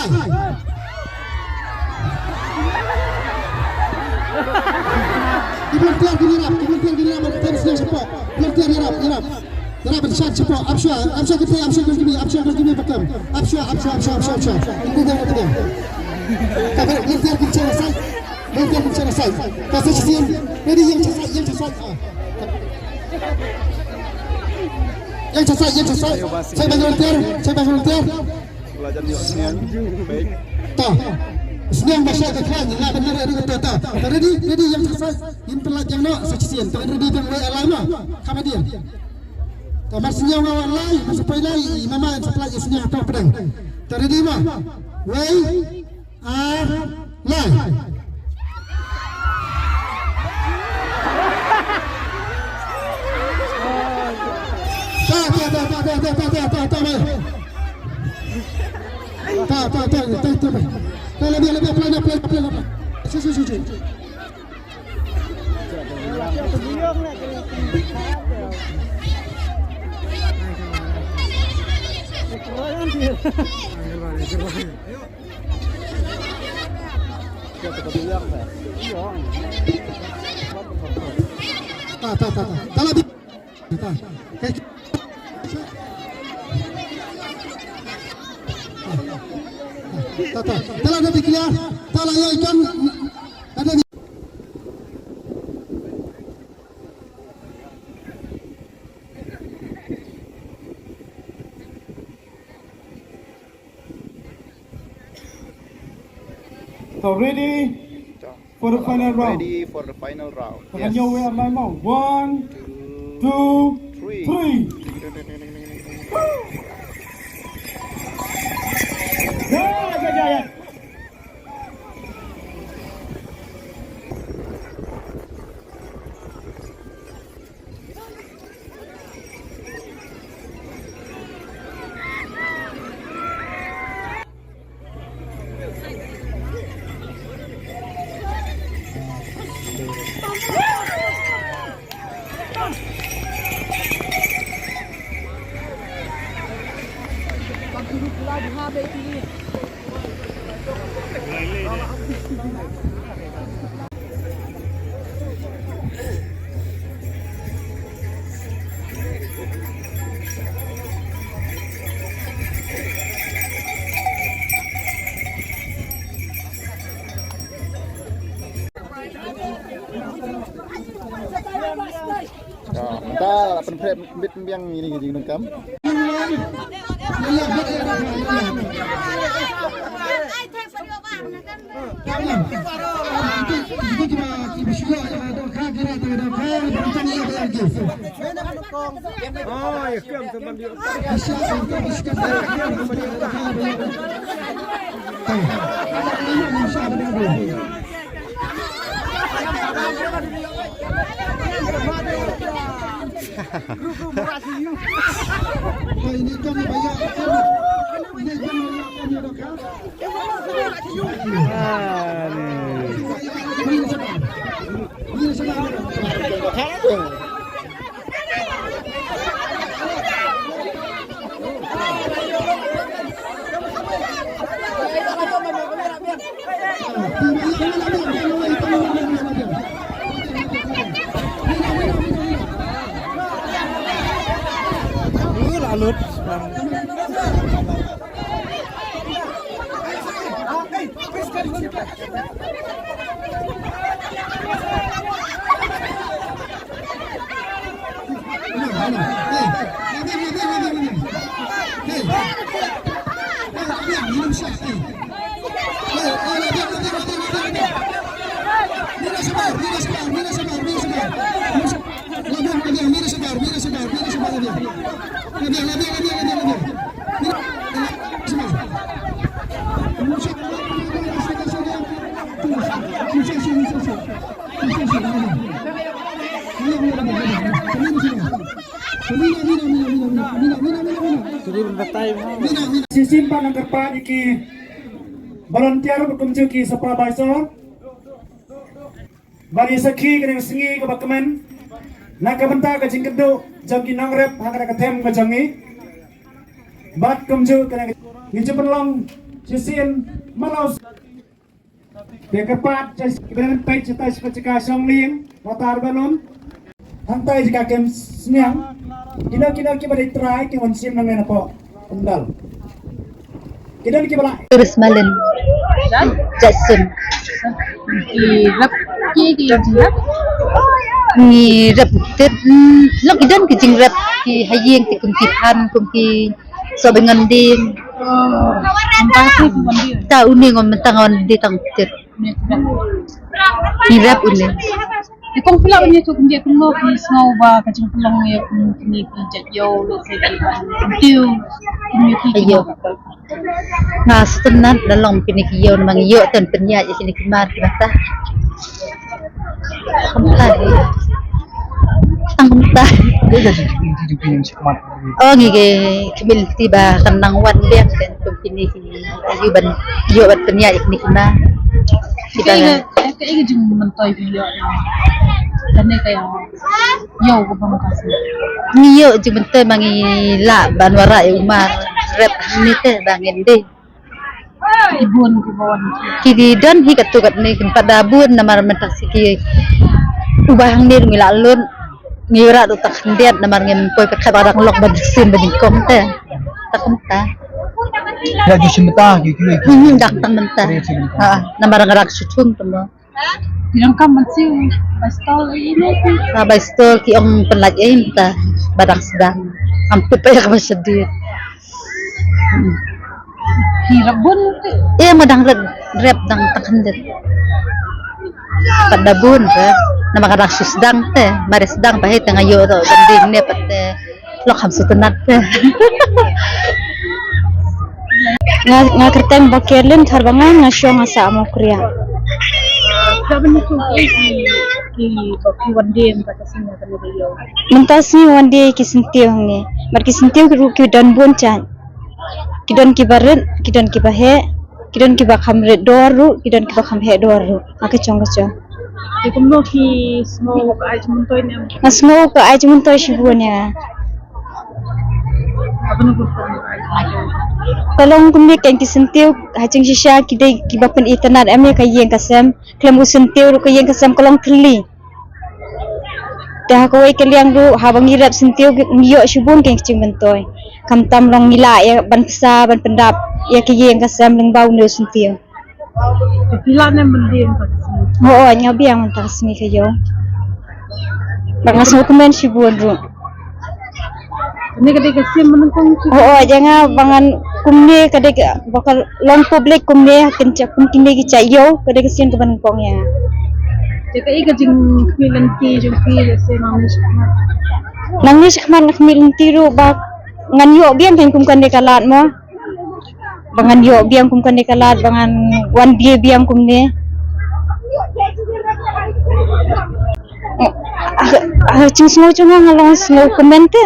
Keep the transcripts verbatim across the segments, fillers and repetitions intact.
Ki volunteer ki ïarap, ki volunteer ki ïarap, ban khlem sniang shapoh. Volunteer ïarap, ïarap. Ïarap ban shad shapoh. Ap shuwa, ap shuwa kynthei, ap shuwa ki kmie, ap shuwa ki kmie ba khlem. Ap shuwa, ap shuwa, ap shuwa, ap shuwa, ap shuwa. Ym dei, ym dei. Ka volunteer ki shad shapoh. Volunteer ki shad shapoh. Ka sa shisien. Ready, ïeng shapoh, ïeng shapoh. Ah. Ïeng shapoh, ïeng shapoh. Sa ba volunteer, sa ba volunteer. Lajan ïoh sniang. Baik. Ta. Sniang ba shai ka khlaiñ, la ban ri ri ta ta. Ta ready, ready ïeng sa sa. Ngin pynlait ïeng noh sa shisien. Ta ready biang wei alai ma. Kham hadien. Ta mar sniang nga wan lai, mar sa poi lai, i mama yn sa pynlait ïa sniang hapoh pdeng. Ta ready ma. Wei, ar, lai. Ta, ta, ta, ta, ta, ta, ta, ta, ta, ta, ta, ta. Ta, ta, ta, ta, ta, ta. Ta, lebih, lebih, pelan, pelan, pelan, pelan. Si, si, si, si. Ta, ta, ta, ta. Ta, lebih. Ta, ta, ta. Ta la da declare, ta la ïa ikan. Ada di. So ready? For the final round. Ready for the final round. Yes. One, two, three. Yeah, yeah, yeah, yeah. Mynta la pynpreh bit biang ïa kine ki jingdonkam. Shisien pat ngan kyrpad ïa ki volunteer bad kumjuh ki supervisor ban ïa sakhi kane ka sngi kaba kmen na ka bynta ka jingkynduh jong ki nongrep ha kane ka them ka jong ngi. Bad kumjuh kane ka, ngi ju pynlong Shisien mano. Te ka pat, kiba dang peit shatai sha ka jaka shong lieng, watar balon. Hangtai jaka kem sniang. Kino kino kiba dei trai ki wan shim nangne napoh pandal. Kino kiba la. Terus Malin. Jackson. Ki rep ki ki rep. Ngi rep tet, mm, lok i don ki jingrep ki ha ïing ki kum ki phan kum ki soh ba ngan ding. Ta une ngom mentang on di tang tet. Ni rep une. Te kong phi lah ban ïathuh khyndiat kumno phi sngew ba ka jingpynlong ïa kum kine ki jait ïew lehse ki ban kyntiew kum ïa ki ki Ayo. Nga sngewtynnat da long kine ki ïew namar ngi ïoh tang pynïaid ïa kine ki mar ki bata. Kumta. Tang kumta. Ka ïa ka jingkhmih lynti jong phi shakhmat. Oh, ngi ka khmih lynti ba kan nang wan biang kan kum kine ki ïoh ban, ïoh ban pynïaid ïa kine ki mar. Kita Ka ïa kan. ka, ka ïa ka jingmyntoi phi ïoh. Kane ka ïa ïoh ka bang ka sih. Ngi ïoh jingmyntoi ma ngi lah ban wanrah ïa u mar rep hangne te ba ngin dei. Ki bun ki bun. Ki di don hi katto katne kin pat da bun namar mynta shi ki uba hangne ngi la lut ngi rah da uta khyndiat namar ngim poi pyrkhat ba dang lok ba sien ba nyngkong te. Ta kumta. Ïa ju shim mynta ki ki ki. Hmm, dang tang mynta. Kare shi mynta. Ha, namar nga rak shu thung te mo. Ki dang kam ban siew bai stol ïa ine ki. Ha, bai stol ki ong pynlait ïa mynta ba dang sdang. Am tu pek ba shadid. Ki rep bun te. Eh, ma dang rep, rep dang tang khyndiat. Pat da bun te. Namar ka dang shu sdang te, mare sdang ba hei te nga ïoh to ban ding ne pat te. Lok kham sngewtynnat te. Nga, nga kyrteng Bakerlin Kharbanga, nga shong ha Sahmawkriah. Ka ban tu ki ki ba ki wan ding ba ta sing ka ni ïoh. Mynta sngi wan dei ki syntiew hangne. Bad ki syntiew ki ruh ki don bun jait. Ki don kiba rit, ki don kiba heh, ki don kiba kham rit dor ruh, ki don kiba kham heh dor ruh. Ha ka jong ka jong. Te kumno ki sngew ka ai jingmyntoi ne em? Nga sngew ka ai jingmyntoi shibun ïa nga. Ka ban ngur ka ai jingmyntoi. Ka long kumne keiñ ki syntiew ha jingshisha ki dei kiba pynitynnad em ïa ka ïing ka sem. Khlem u syntiew ruh ka ïing ka sem ka long thylli. Te ha kawei ka liang ruh haba ngi rep syntiew ngi ïoh shibun keiñ ka jingmyntoi. Khamtam long ngi lah ïa ban pynsa ban pyndap ïa ka ïing ka sem lyngba une u syntiew. Te phi lah ne em ban ding mynta ka sngi? Hooid, nga biang mynta ka sngi ka ïew. Bad nga sngewkmen shibun ruh. Kane ka dei ka sien ba nyngkong ki. Hooid, ïa nga ba ngan kumne ka dei ka ba ka long public kumne ha kin cha kum kine ki cha ïew ka dei ka sien kaba nyngkong ïa nga. Te kaei ka jingkhmih lynti jong phi lehse nangne shakhmat? Nangne shakhmat nga khmih lynti ruh ba ngan ïoh biang keiñ kum kane ka lad mo. Ba ngan ïoh biang kum kane ka lad ba ngan wan bia biang kumne. Ah, ah, jingsngew jong nga nga long sngewkmen te.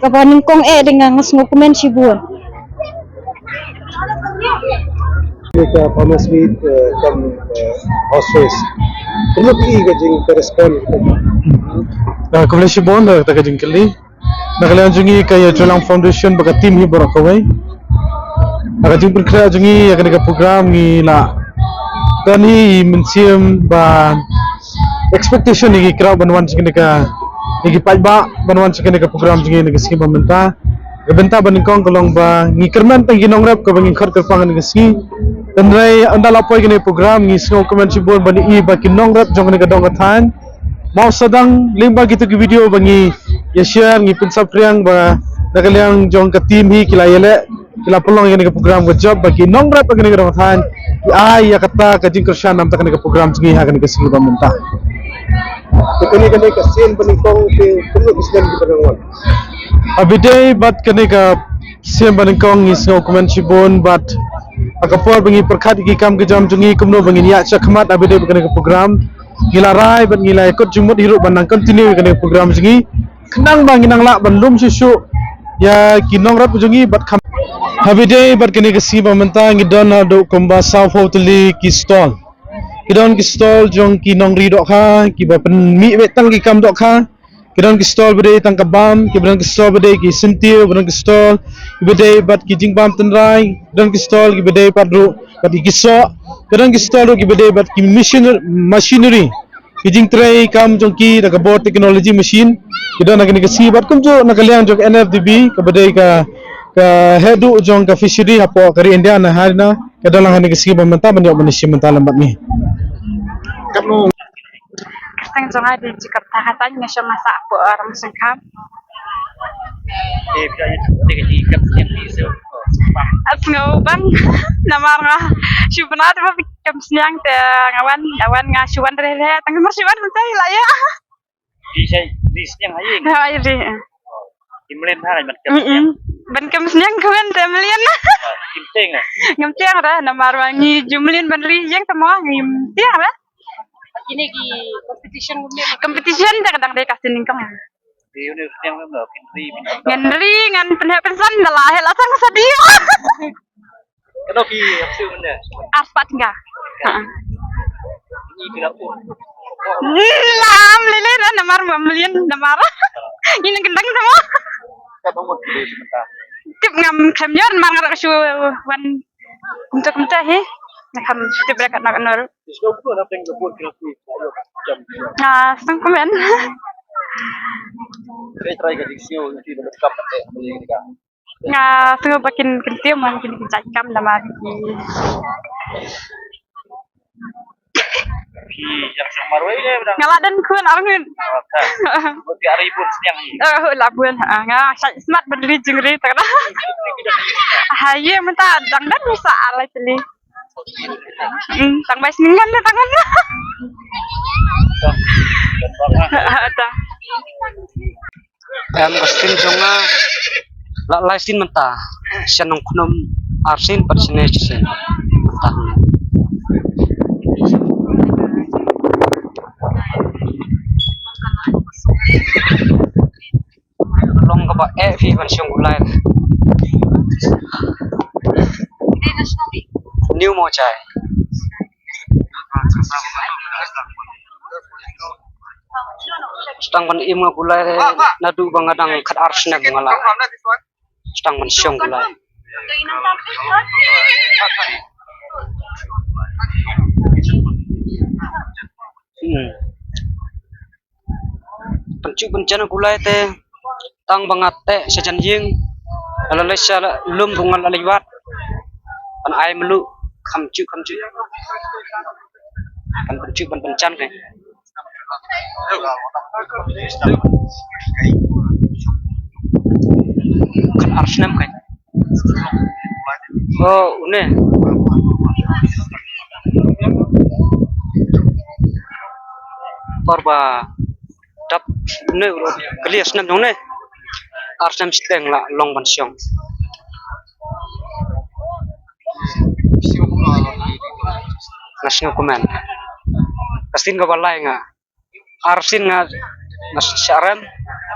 Kaba nyngkong eh dei nga nga sngewkmen shibun. Ni ka Farmers Meet, eh, kam, eh, horse race. Kumno phi i ka jing ka respond? Ah, khublei shibun da kata ka jingkylli. Na ka liang jong ngi ka Ïa Jrong Foundation bad ka team hi baroh kawei. Na ka jingpynkhreh jong ngi ïa kane ka program ngi la don hi i mynsiem ba expectation ïa ki crowd ban wan sha kane ka, ïa ki paidbah ban wan sha kane ka program jong ngi na ka sngi ba mynta. Ka bynta ba nyngkong ka long ba ngi kyrmen tang ki nongrep kaba ngi khot kyrpang kane ka sngi. Hynrei ynda la poi kane ka program ngi sngewkmen shibun ban ïohi ba ki nongrep jong kane ka dong ka thaiñ. Mo sa dang lyngba kito ki video ba ngi ïa share ngi pynsaphriang ba na ka liang jong ka team hi ki la ïaleh ki la pynlong ïa kane ka program ka jop ba ki nongrep ba kane ka dong thaiñ ki ai ïa kata ka jingkyrshan namar kane ka program jong ngi ha kane ka sngi ba mynta. Te kane kane ka sien ba nyngkong te kumno ki sien ki ba nyngkong. Abi dei bad kane ka sien ba nyngkong ngi sngewkmen shibun bad ha ka por ba ngi pyrkhat ïa ki kam ka jam jong ngi kumno ba ngin ïa shah khmat abi dei bad kane ka program. Ngi la rai bad ngi la ïakut jingmut hi ruh ban nang continue ïa kane ka program jong ngi. Khnang ba ngi nang lah ban lum shuh shuh ïa ki nongrep jong ngi bad kham. Habi dei bad kane ka sngi ba mynta ngi don haduh kumba sawphew tylli ki stall. Ki don ki stall jong ki nongri dohkha kiba pynmih beit tang ki kam dohkha. Ki don ki stall ba dei tang ka bam, ki don ki stall ba dei ki syntiew, ki don ki stall ki ba dei bad ki jingbam tynrai, ki don ki stall ki ba dei bad ruh bad ki soh, ki don ki stall ruh ki ba dei bad ki machinery, machinery. Ki jingtrei kam jong ki da ka bor technology machine ki don ha kane ka sngi bad kumjuh na ka liang jong ka N F D B ka ba dei ka, ka heh duh jong ka fishery hapoh ka ri India na ha na ka don lang ha kane ka sngi ba mynta ban ïoh ban ïashim bynta lem bad ngi. Tang jong nga dei Jakarta, katang nga shong nga sah hapoh Rangshangkham. Ap nga bang namar nga shu bnat ba kam sniang te nga wan, nga wan nga shu wan re re tang mar shu wan mynta la ya. Di sai di sniang ai. Ha ai di. Di mlien ha ban kam sniang. Ban kam sniang ka wan te mlien. Kim teng. Ngam teng ra namar ba ngi ju mlien ban ri ïeng te mo ngim teng ra. Kine ki competition kumne. Competition te kadang dei ka sniang kong. Di une sniang mem lo kin ri. Ngan ri ngan pynheh pynsan da la heh la sang sa di. Kano ki hapsu mynne? Ar spah tyngka. Ha. Ni kira pun. Lam lele na namar ma mlien namar. Ni nang kendang sama. Ka bang mut kilo sebentar. Tip ngam khlem ïoh namar nga ruh ka shu wan kumta kumta hi. Nga khlem tip re kat nak nor. Disko buku na peng kebun kira pun. Jam. Ah, setengah komen. Try try ka diksio nanti dapat kam pakai beli ni ka. Nga sngewbha ba kin kyntiew man kin kin jait kam da mar ki. Ki ïa seng marwei ne bdang. Nga la dang khun ar ngun. Bad ki ari bun sniang hi. Eh, la bun. Ah, nga shait smat ban ri jingri ta ka da. Ha, ye mynta dang dang sa alai teli. Hmm, tang bai sning kan da tangan. Ta. Em, ka sien jong nga la lai sien mynta. Sien nongkhnum ar sien bad sien ne sien mynta. Long kaba eh phi ban shong u lai. New Mawshai. Sdang ban im nga u lai naduh ba nga dang khat ar snem nga la. Sdang ban shong u lai. Hmm. Pynjah pynjan u lai te tang ba nga teh sha jan ïing. La leit sha lum ba nga la leit wad. Ban ai mluh kham juh kham juh. Kan pynjah ban pynjan ke. Kan ar snem ke. Oh, une. Por ba dap une kali snem jong ne. Ar snem siteng la long ban shong. Nga sngew kumne. Ka sien kaba lai nga. Ar sien nga, nga sharem,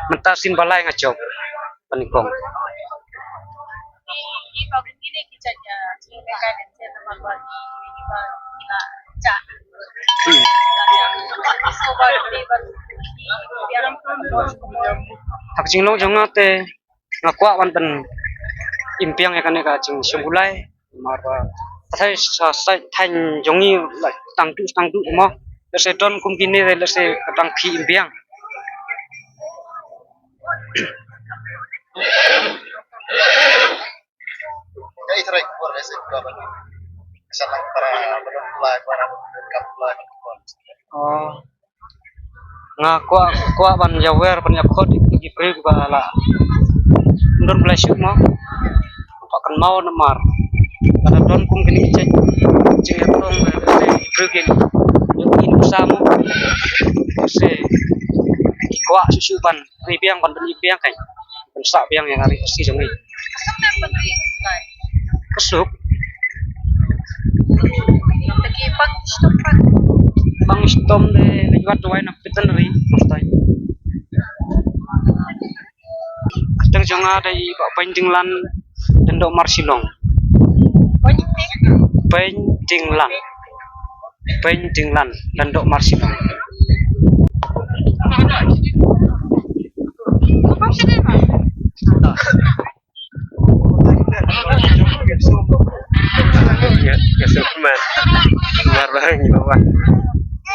mynta sien ba lai nga jop. Pynïakong. Hmm. Ha ka jinglong jong nga te nga kwah ban pyn im biang ïa kane ka jingshong u lai. Namar ba katai sa sait thaiñ jong ngi la tang duh tang duh mo. Lehse don kum kine lehse ka dang khih im biang. Oh. Nga kwah, kwah ban ïawer ban ïakhot ïa ki briew kiba la don blai shuh mo. Kwah kynmaw namar lada don kum kine ki jait jingïatong ba ki briew kin ïoh ki nuksa mo. Lehse ki kwah shuh shuh ban ri biang, ban ri biang kan. Ban sah biang ïa nga ri Khasi jong ngi. Ka suk. Pang stom de leit wad duwai na veterinary doktor. Kyrteng jong nga dei Bah Beiñ Dinglan, Lyngdoh Marshillong. Beiñ Dinglan. Beiñ Dinglan, Lyngdoh Marshillong. Nga, nga sngewkmen. Namar ba ngi ba, ba,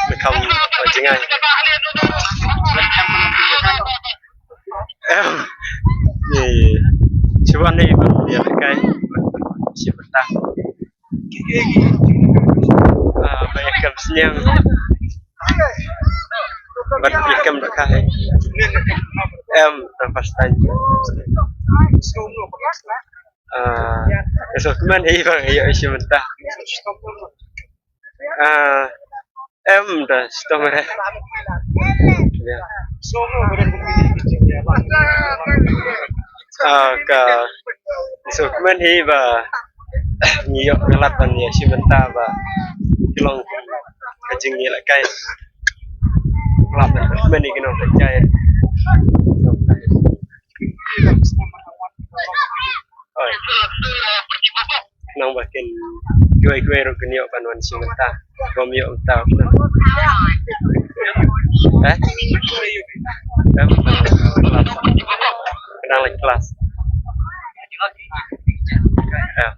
ba kham ba jngai. Em. Ye, ye. Shu wan hi ba ïalehkai. Shi mynta. Ah, ba ïa kam sniang. Bad ïa kam da kai. Em, tang first time. Ah, nga sngewkmen hi ba ïa shi mynta. Ah, em da shitom re. Ya. Ah, ka sngewkmen hi ba ngi ïoh ka lad ban ïa shi mynta ba ki long ka jingïalehkai. Ka lad ban kmen hi ki nongpynjah. Oi. Nang ba kin kiwei kiwei ruh kin ïoh ban wan shi mynta. Bym ïoh mynta. Eh? Em? Ka dang leit klas. Em.